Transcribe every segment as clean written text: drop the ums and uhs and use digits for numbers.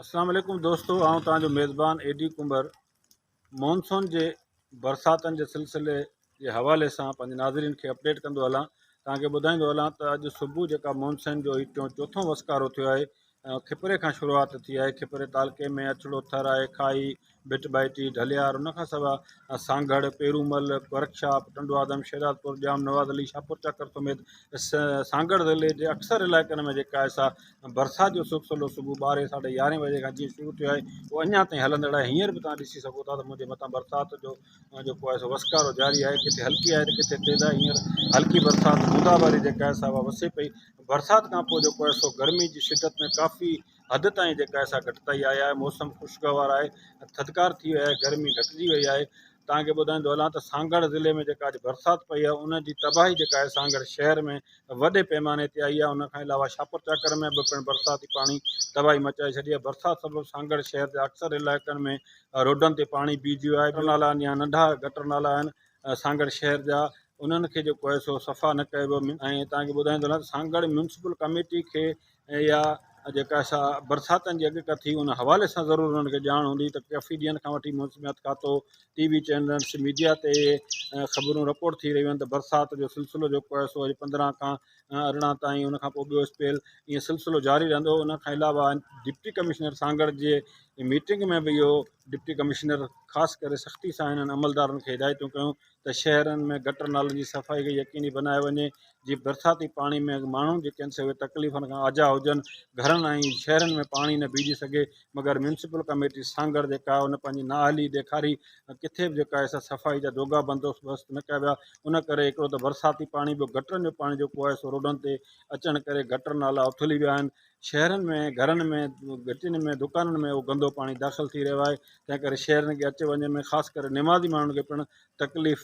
اسلام عليڪم دوستو آئون توهان جو ميزبان اي ڊي ڪنڀر مونسون جي برساتن جي سلسلي جي حوالي سان پنهنجي ناظرين کي اپڊيٽ ڪندو هلان توهان کي ٻڌائيندو هلان ته اڄ صبح جيڪا مونسون جو هي ٽيون چوٿون وسڪارو ٿيو آهي کپري کان شروعات ٿي آهي کپري تعلقي ۾ اڇڙو ٿر آهي کائي ڀٽ ڀائٽي، ڍليار، ان کان سواء سانگهڙ، پيرومل، ورڪشاپ، ٽنڊو آدم، شهدادپور، ڄام نواز علي، شاهپور چاڪر سميت سانگهڙ ضلعي جي اڪثر علائقن ۾ جيڪا آهي سا برسات جو سلسلو صبح ٻارهين ساڍي يارهين بجي کان جيئن شروع ٿيو آهي اهو اڃا تائين هلندڙ آهي هينئر به توهان ڏسي سگهو ٿا ته منهنجي مٿان برسات جو جيڪو آهي سو وسڪارو جاري آهي ڪٿي هلڪي آهي ته ڪٿي تيز آهي هينئر هلڪي برسات بوندا باري جيڪا آهي سا اها وسي پئي برسات کان پوء جيڪو آهي سو گرمي جي شدت ۾ ڪافي حد تائين جيڪا آهي سا گهٽتائي آئي آهي، موسم خوشگوار آهي، ٿڌڪار ٿي وئي آهي، گرمي گهٽجي وئي آهي، توهان کي ٻڌائيندو هلان ته سانگهڙ ضلعي ۾ جيڪا اڄ برسات پئي آهي ان جي تباهي جيڪا آهي سانگهڙ شهر ۾ وڏي پيماني تي آئي آهي، ان کان علاوه شاهپور چاڪر ۾ به پڻ برساتي پاڻي تباهي مچائي ڇڏي آهي، برسات سبب سانگهڙ شهر جي اڪثر علائقن ۾ روڊن تي پاڻي بيهجي ويو آهي، گٽر نالا آهن يا ننڍا گٽر نالا آهن سانگهڙ شهر جا انهن کي جيڪو آهي سو صفا نه ڪيو ويو ۽ توهان کي ٻڌائيندو هلان ته سانگهڙ ميونسپل ڪميٽي کي ۽ اها جيڪا سا برساتن جي اڳڪٿي ان حوالي سان ضرور انهن کي ڄاڻ هوندي ته ڪافي ڏينهن کان وٺي موسميات کاتو ٽي وي چينلز ميڊيا تي خبرون رپورٽ ٿي رهيون آهن ته برسات جو سلسلو جيڪو آهي سو اڄ 15 کان 18 تائين ان کان پوء ٻيو اسپيل ائين سلسلو جاري رهندو ان کان علاوه ڊپٽي ڪمشنر سانگهڙ جي ميٽنگ ۾ به اهو ڊپٽي ڪمشنر خاص ڪري سختي سان انهن عملدارن کي هدايتون ڪيون ته شهرن ۾ گٽر نالن جي صفائي کي يقيني بنايو وڃي جيئن برساتي پاڻي ۾ ماڻهو جيڪي آهن سي اهي تڪليفن کان آجا هجن گهرن ۽ شهرن ۾ پاڻي نه بيهجي سگهي مگر ميونسپل ڪميٽي سانگهڙ جيڪا آهي ان پنهنجي نااهلي ڏيکاري ڪٿي به جيڪا آهي سا صفائي جا جوڳا بندوبست نه ڪيا ويا ان ڪري هڪڙو ته برساتي پاڻي ٻيو گٽرن جو پاڻي جيڪو آهي سو روڊن تي اچڻ ڪري گٽر نالا اٿلي ويا آهن شهرن ۾ گهرن ۾ گهٽين ۾ دڪانن ۾ اهو گندو پاڻي داخل ٿي رهيو آهي تنهن ڪري شهرن کي اچ وڃ ۾ خاص ڪري نمازي ماڻهن کي پڻ تڪليف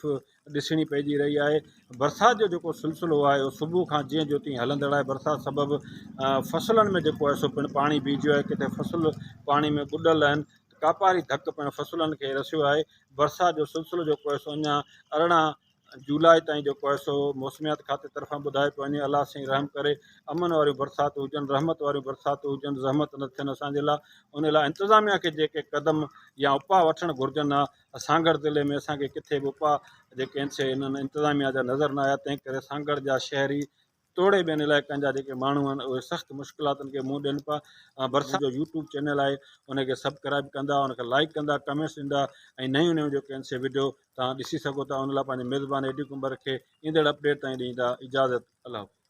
ڏسڻي پئجي رهي آهي برسات جو جيڪو سلسلو آهي اهو صبح کان جيئن جو تيئن هلندڙ آهي برسات سبب فصلن ۾ جيڪو آهي سو پڻ پاڻي بيهجي ويو آهي ڪٿي فصل پاڻي ۾ ٻڏل آهن ڪاپاري ڌڪ پڻ فصلن کي رسيو آهي برسات جو سلسلو جيڪو آهي سو اڃا 18 جولاء تائين جيڪو آهي سو موسميات کاتي طرفان ٻڌايو پيو وڃي الله سائين رحم ڪري امن واريون برساتون هجن رحمت واريون برساتون هجن زحمت نه ٿين اسان جي لاء ان لاء انتظاميا کي جيڪي قدم يا اپاء وٺڻ گهرجن ها سانگهڙ ضلعي ۾ اسان کي ڪٿي به اپاء جيڪي آهن سي انهن انتظاميا جا نظر نه آيا تنهن ڪري سانگهڙ جا شهري توڙي ٻين علائقن جا جيڪي ماڻهو آهن اهي سخت مشڪلاتن کي منهن ڏين پيا برسات جو يوٽيوب چينل آهي ان کي سبڪرائب ڪندا ان کي لائڪ ڪندا ڪمينٽس ڏيندا ۽ نيون نيون جيڪي آهن سي وڊيو توهان ڏسي سگهو ٿا ان لاء پنهنجي ميزبان ايڊي ڪنڀر کي ايندڙ اپڊيٽ تائين ڏيندا اجازت الله حافظ.